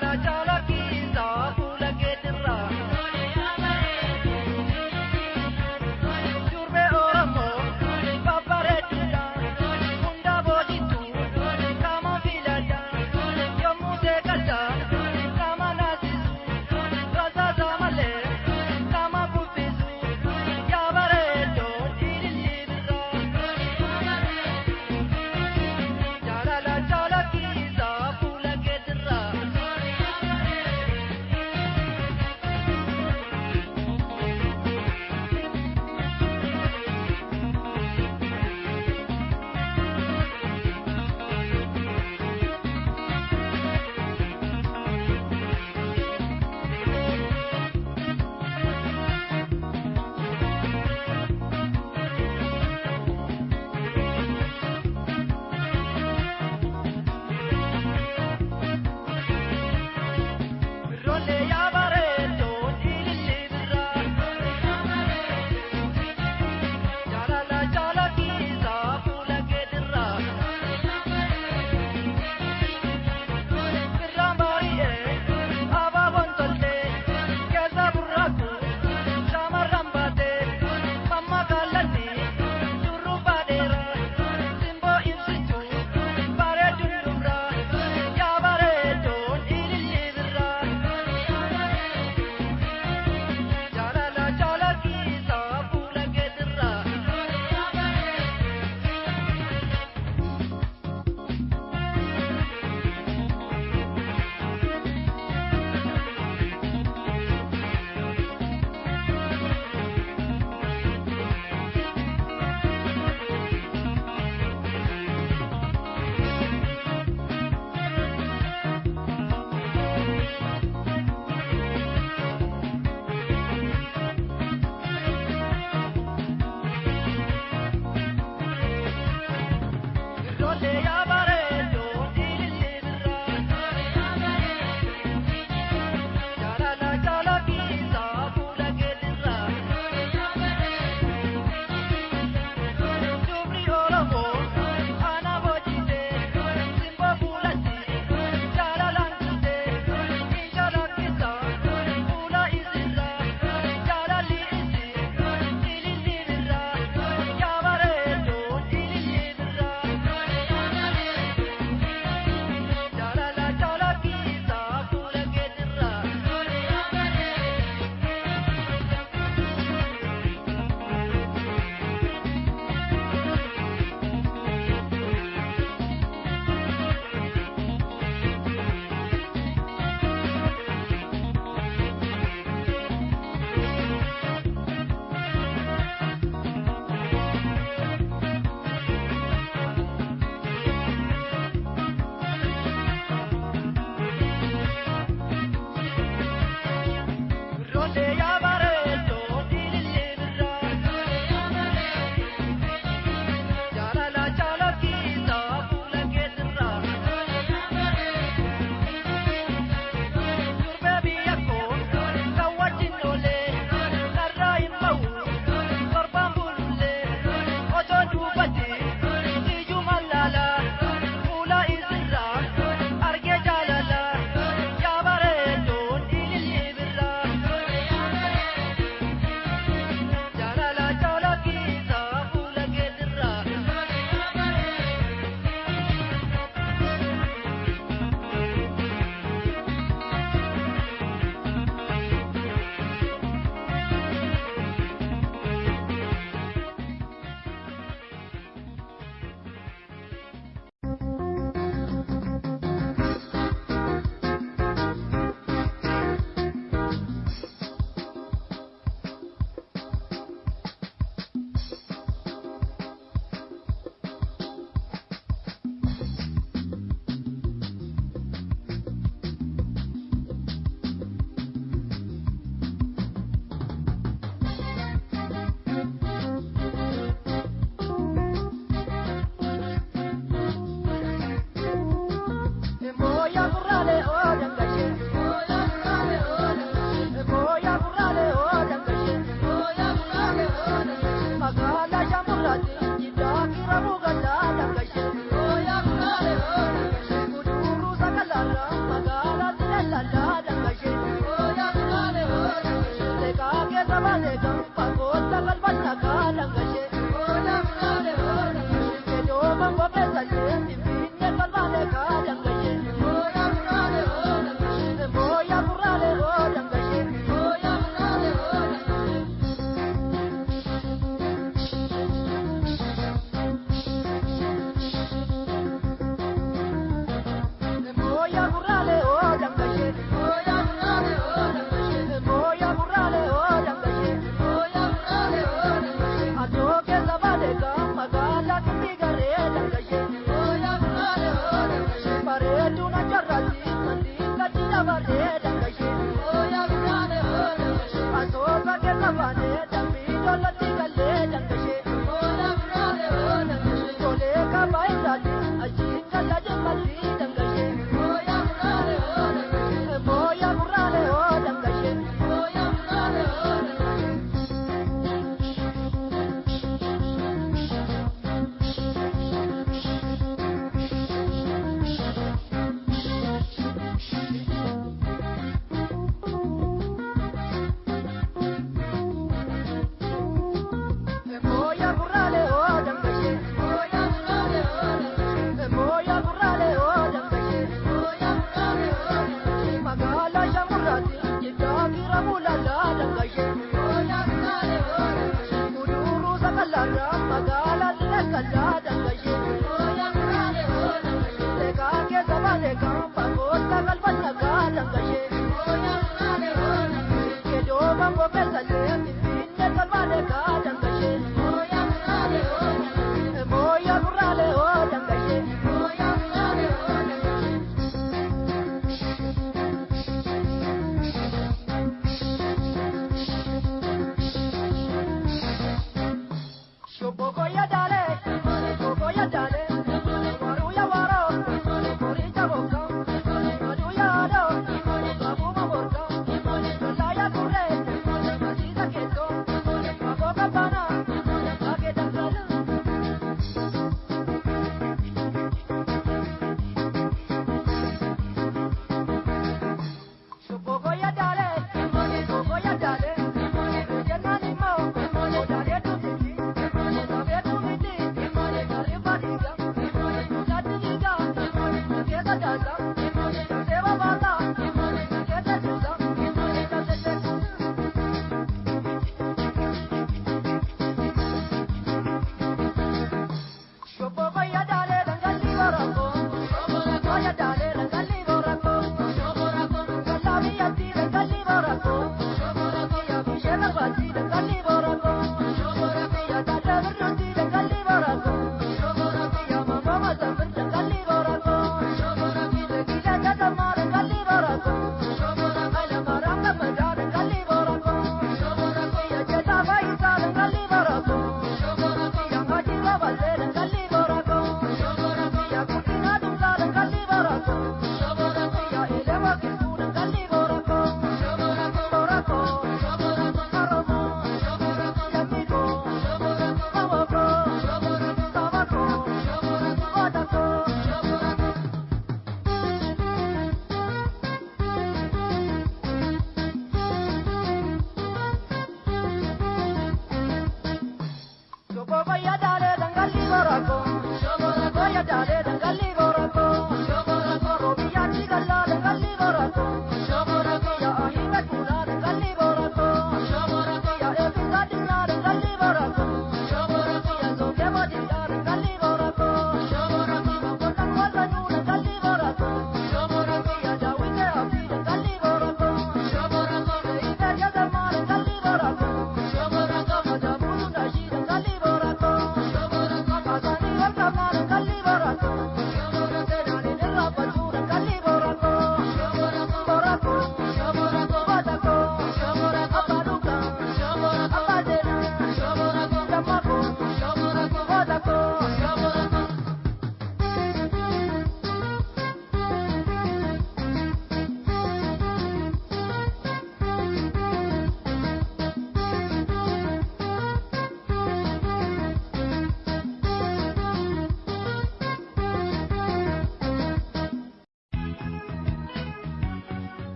Jaalala jaalakkisaa fuula keetirraa. Durbee Oromoo babbareedduudha. Hunda boojittu qaama filadha. Yommuu seeqata nama naasisu. Rasaasa malee nama kuffisu. Yaa bareeddoo ilillii birraa. Jaalala jaalakkisaa fuula keetirraa.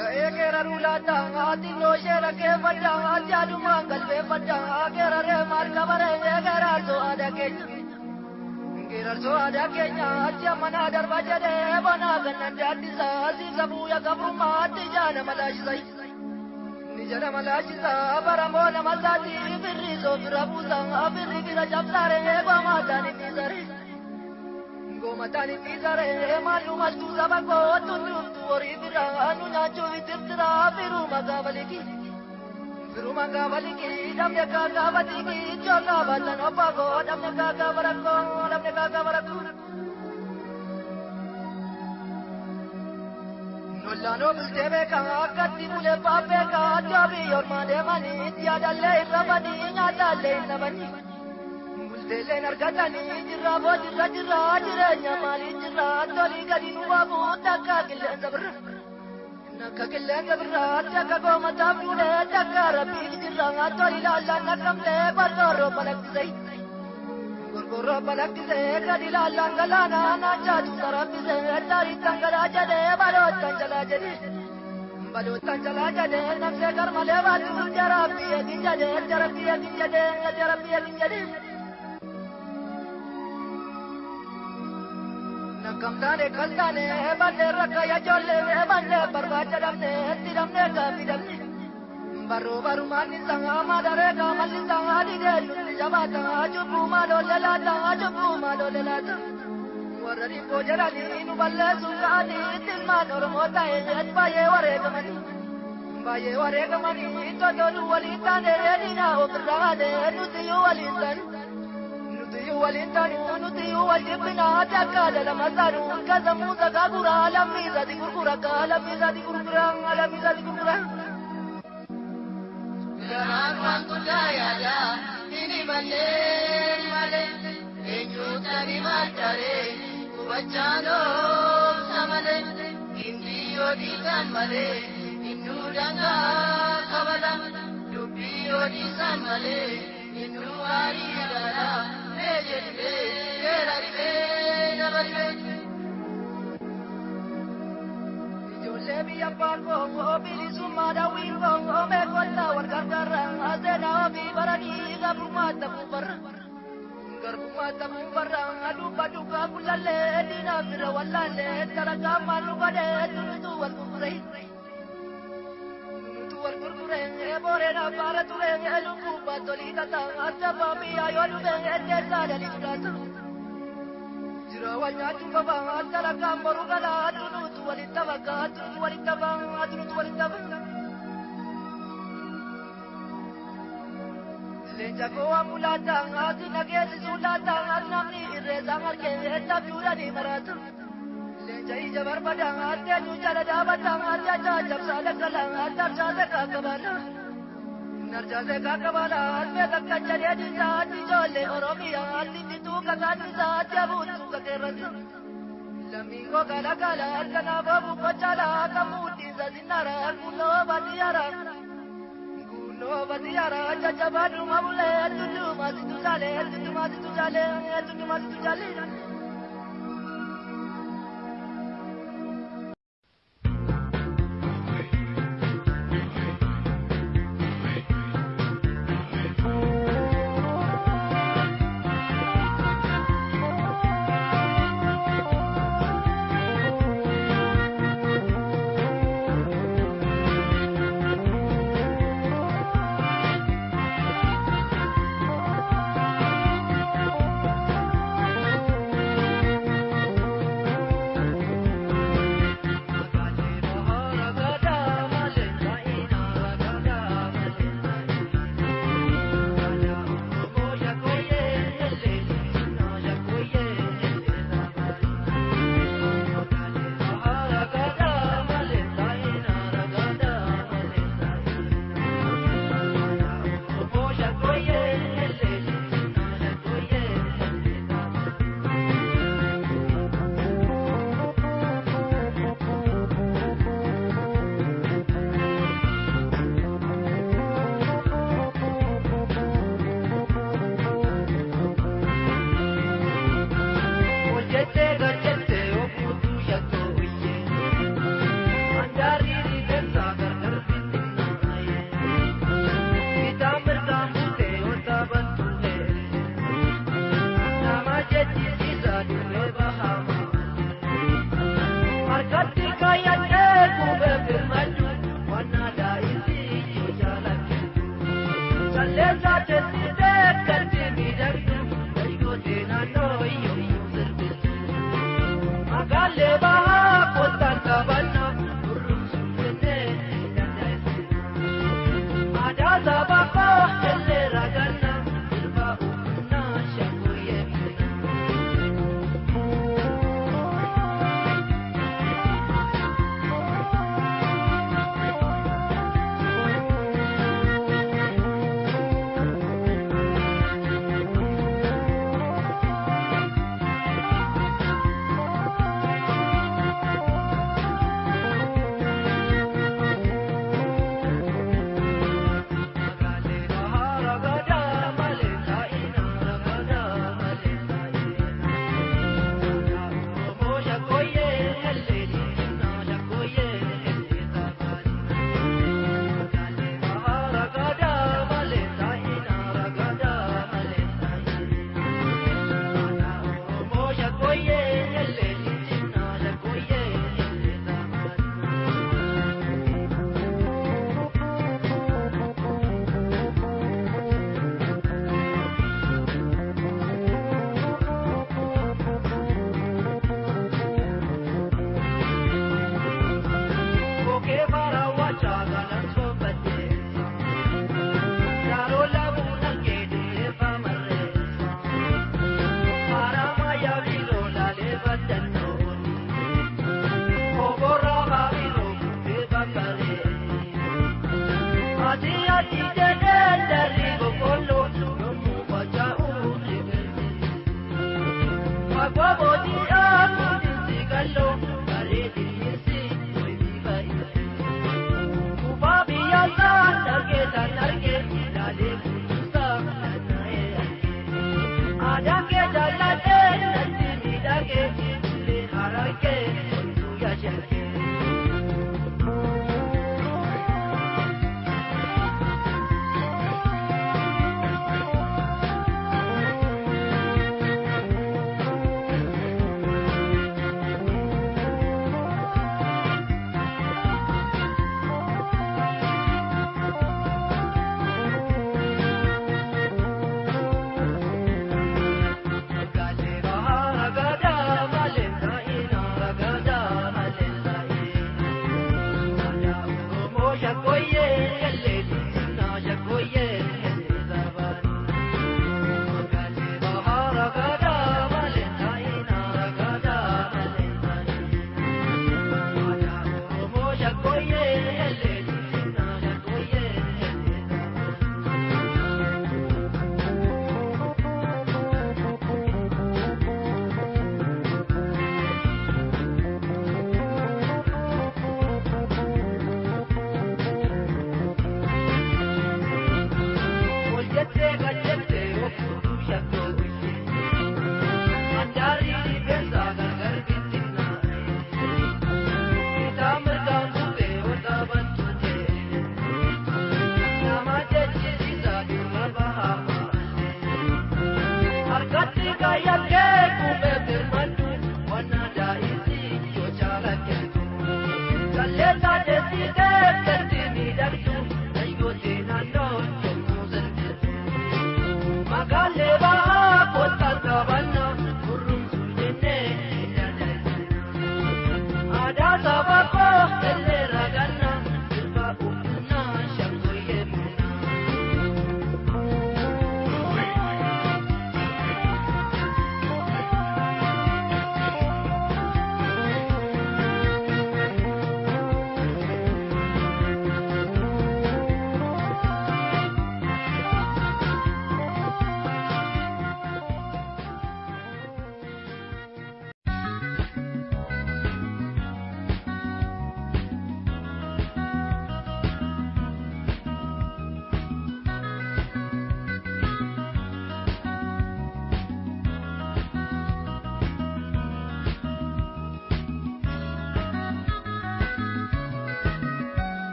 Ka'ee geeraruu laata xinnoo ishee rakkeeffadha jaadumaan galbeeffadha geeraree maal qabaree geeraarsoo aadaa keenya. Geerarsoo aadaa keenya achi ammanaa darba jedhee banaa gannan daaddisaa siif sabuuya gabrummaatti jaana malaashisa. Ni jala malaashisa baramoo nama isaati firri soofira buusa firri fira cabsaaree goomataan inni saree. Goomataan inni saree maallu maltuu saba kootu dhuftu horii bira nu nyaachuuf tirtira firuma gaabaliki. Firuma gaabaliki dhabne kaakaabatiki jollaa baatan obbaa koo dhabne kaakaabarakoo dhabne kaakabarakoo. Nollaanoo bultee beekaa akkatti bulee beekaa jaabii yormaa deemanii yaadallee irra banii nyaataallee hin dhabanii. Bulteelleen argatanii jirraa boo jirra jirraa jireenya maalii jirraa tolii gadi nu waamu takka qilleensa birra. Nakka qilleensa birraa takka goomataa fuudhee takka rabbiif jirraa tolii laallaan nakkamtee qorqorroo balaqqisee. Gorgorroo balaqqisee gadi laallaan galaanaa naanchaatu sarabbisee taariittan galaa jedhee baloottan jalaa jedhee. Baloottan jalaa jedhee namsee garmalee baatu jarabbii eegin jedhee jarabbii eegin jedhee jarabbii eegin jedhee. Nakkamtaane kaltaane bannee rakka yajoollee bannee barbaacha dhabnee itti dhabnee gaaffii dhabnee. Barruu barumaan isaa madaree qaamalli isaa didee nutti jabaata cubbuu maaloolee laata cubbuu maaloolee laata. Warra dhibboo jedhanii nu balleessuun ka'anii ilmaan Oromoo ta'ee baay'ee wareegamanii. Baay'ee wareegamanii totoluu waliin taane diinaa ofirraa haadee nutiyyuu waliin taanu. Nutiyyuu waliin taanu nutiyyuu wal jibbinaa takka lama saanu kasamuu sagaa guraa lammii isaati gurgura lammii isaati gurgura lammii isaati gurgura. Garaan waan guddaa yaada hin himallee malee eenyuuta ni maddare hubachaan oomsa malee hindi yoo dhiisan malee innuu dangaa kabala dubbii yoo dhiisan malee innuu aarii gala mee jedhee geera dhibee nama dhibee. Ijoollee biyya abbaan koo bilisummaa daawwiin koo meeqotta wal gargaara seenaa ofii baranii gabrummaa ta'uu barra. Garbummaa ta'uu barra dubba duukaa kullallee diinaa fira wallaallee dalagaa maal nu godhee tunutu wal gurgure. Tunutu wal gurgure booreen abbaara ture lubbuu baatolii tata addabaa biyyaa yoo dhufe keessaa dalii jiraata. Jira wal nyaachuun baba dalagaan boruu galaa tunutu walitti taphaka tunutu walitti tapha tunutu walitti tapha. Leenca koo amulaata asi nageessisuu laata namni irreessaan argee tabjuudhanii maraata. Leenca ija barbada eenyu jala dhaabata jecha cabsaa daggala tarchaase kaakabaala. Narchaase kaakabaala beeka jedhee dhiisaa ijoollee Oromiyaa bituu kakaannisaa jabuutu kakeerransa. Lammiin koo gala gala kanaafoo buqqochaala kan mudhiinsa sinnaara kunoo baadiyyaara. Kunoo baadiyyaara jajjabaadhuma bulee tundumaa situ jaalee tundumaa situ jaalee tundumaa situ jaalee.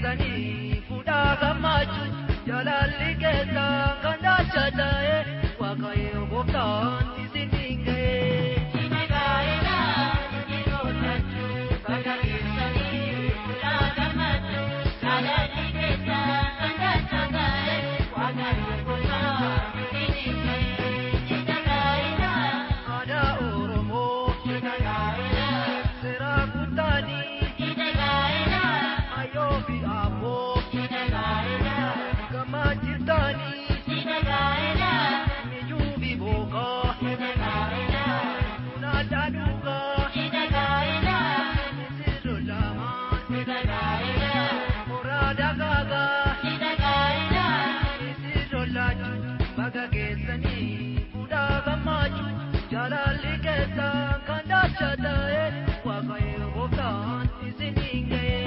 Geessanii fuudhaa gammachuu jaalalli keessan kan dachaa ta'e Waaqayyo gooftaan isiniin ga'e. Aadaa Oromoo seera kuttaanii ayyoo fi abboo gammachiiftanii mijuu fi bookaa funaadhaa dhugaa misirroo lamaan horaa dagaagaa misirroo laachuu baga geessanii fuudhaa gammachuu jaalalli keessan kan dachaa ta'e Waaqayyo gooftaan isiniin ga'e.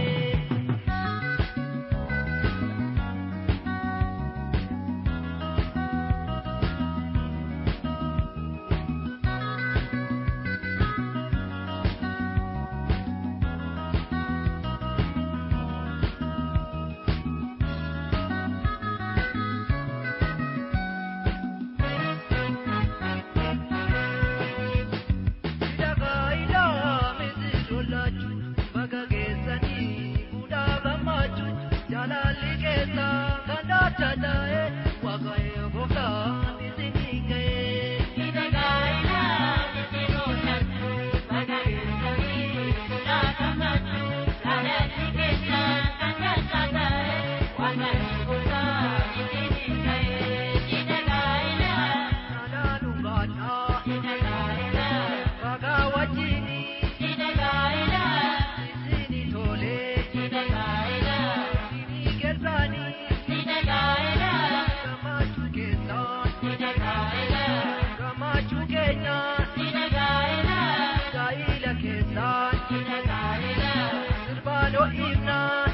Jaalalli keessan kan dachaa ta'e Waaqayyo gooftaan isiniin ga'e. Naadaan dhugaadhaa ragaa wajjini isinii tolee isinii geessanii gammachuu keessan gammachuu keenyaan gaa'ila keessan sirbaan ho'ifnaan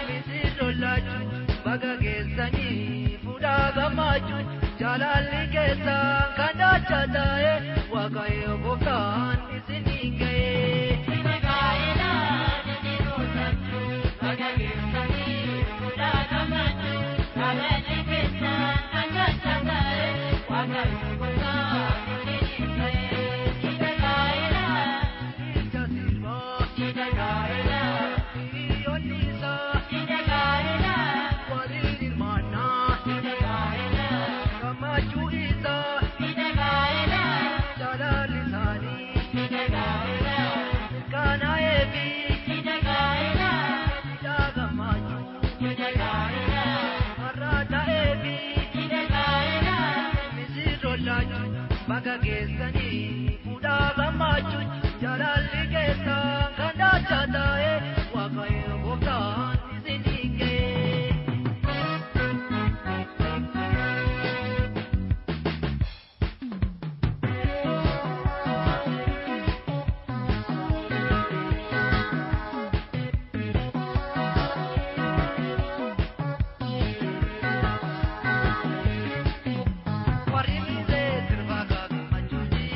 misirroo laachuu baga geessanii fuudhaa gammachuu jaalalli keessan kan dachaa ta'e Waaqayyo gooftaan isiniin ga'e. Ija sirbaa hiriyoonni isaa waliin hirmaannaa gammachuu isaa jaalalli isaanii mirkanaa'ee fi hidhaa gammachuu har'a ta'ee fi misirroo laachuu baga geessanii fuudhaa gammachuu jaalalli keessan kan dachaa ta'e Waaqayyo gooftaan isiniin ga'e. Warri miilee sirbaa gammachuuti.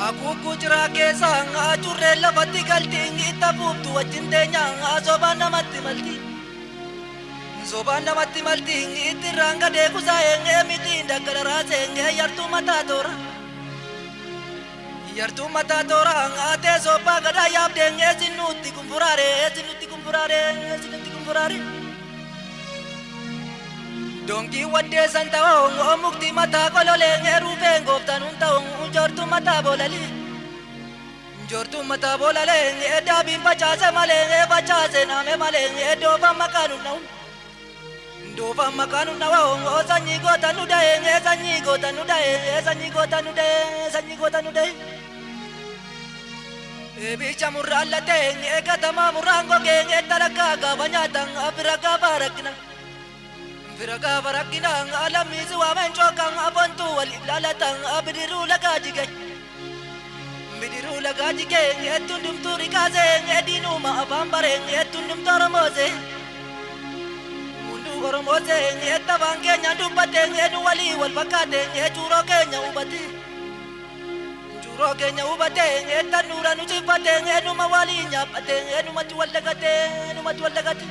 Akuukkuu jiraa keessa curree lafatti galti itti buuftu wajjin teenya sobaan namatti malti. Sobaan namatti malti itti raanga deekusaa miti daggala raasee yartuu mataa toora. Yartuu mataa toora atee sobbaa gadaa yaabdee sinuutti kunfuraare sinuutti kunfuraare sinuutti kunfuraare. Donkii waddeessan ta'oo mukti mataa qololee ruufeen gooftaan hun ta'oo joortuu mataa boolalee. Joortuu mataa boolalee daabiin facaase malee facaase naame malee doofan maqaan hun dha'u. Doofan maqaan hun dha'u sanyii goota nu dha'ee sanyii goota nu dha'ee sanyii goota nu dha'ee sanyii goota nu dha'ee. Eebicha murraan latee gatamaa murraan gogee talakkaa gaafa nyaatan fira gaafa rakkina. Fira gaafa rakkina alammiisi waameen cookan afontuu waliif laalatan bidiruu lagaa jige. Bidiruu lagaa jige ettundumtuu rikaasee diinuma afaan baree ettundumtuu oromoosee. Hunduu oromoosee ettabaan keenya dubbatee nu walii wal fakkaatee cuuroo keenya hubatee. Cuuroo keenya hubatee ettannuura nu ciffatee numa walii nyaaphatee numatti wal dagatee numatti wal dagatee.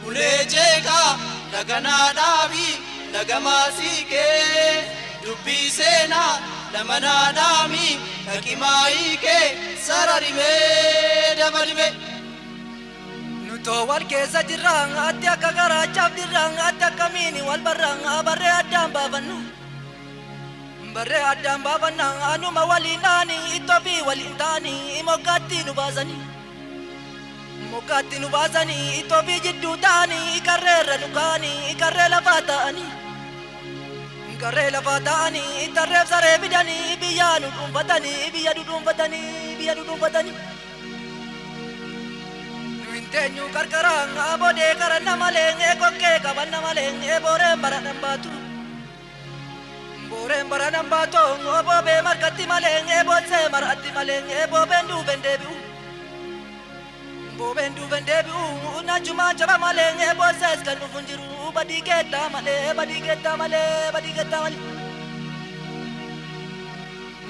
Ulee jeeqaa laganaa dhaabii lagamaa siikee dubbii seenaa lamanaa dhaamii dhaqimaa hiikee sararimee dabalimee. Nutoo wal keessa jirraan atti akka garaachaaf dirraan atti akkamiini wal barraan barree addaan baafannu. Barree addaan baafanna anuma waliin dhaanii ittoo fi waliin taanii moggaatti nu baasanii. Moggaatti nu baasanii ittoo fi jidduu ta'anii karreerra nu kaanii karree lafaa ta'anii. Karree lafaa ta'anii tarreef saree fidanii biyya nu dhuunfatanii biyya nu dhuunfatanii biyya nu dhuunfatanii. Nu hin teenyu qarqaraan abodee karanna malee kokkee qabanna malee booreen baradhan baatu. Booreen baradhan baatu boobee margatti malee bootsee mar'atti malee boobeen duubeen deebi'u. Boobeen duubeen deebi'u nachumaan jaba malee bootsees kan dhufu hin jiru badii keettaa malee badii keettaa malee badii keettaa malee.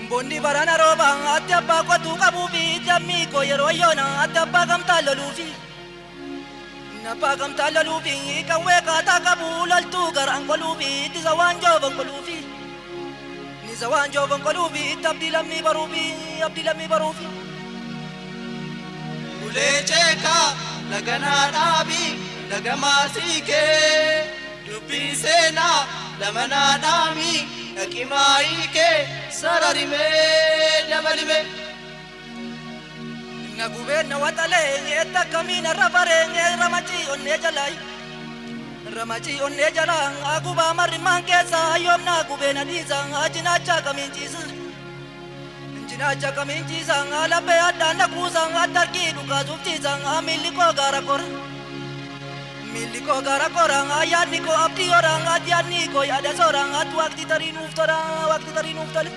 Bonni barana rooba atti abbaa qotuu qabuu fi jammii koo yeroo yoona atti abbaa gamtaa loluu fi. Abbaa gamtaa loluu fi qawwee kaataa qabu loltuu garaan qoluu fi ittisa waan jooban qoluu fi. Nisa waan jooban qoluu fi itti abdii lammii baruu fi abdii lammii baruu fi. Ulee jeeqaa laganaa dhaabii lagamaa siikee dubbii seenaa lamanaa dhaamii dhaqimaa hiikee sararimee dabalimee. Na gubeen na waxalee eetta akkamiin har'a faree ramachii onnee jalaayi. Ramachii onnee jalaa agubaa marrimaan keessa yoomna gubeen adiisa cinaacha kamiin ciisa. Cinaacha kamiin ciisa laphee addaan na kuusa tarkii dhukaasuuf ciisa miilli koo gaara kora. Miilli koo gaara kora yaadni koo abdii hora yaadni koo yaada soora waqtii tarii nuuf tola waqtii tarii nuuf tole.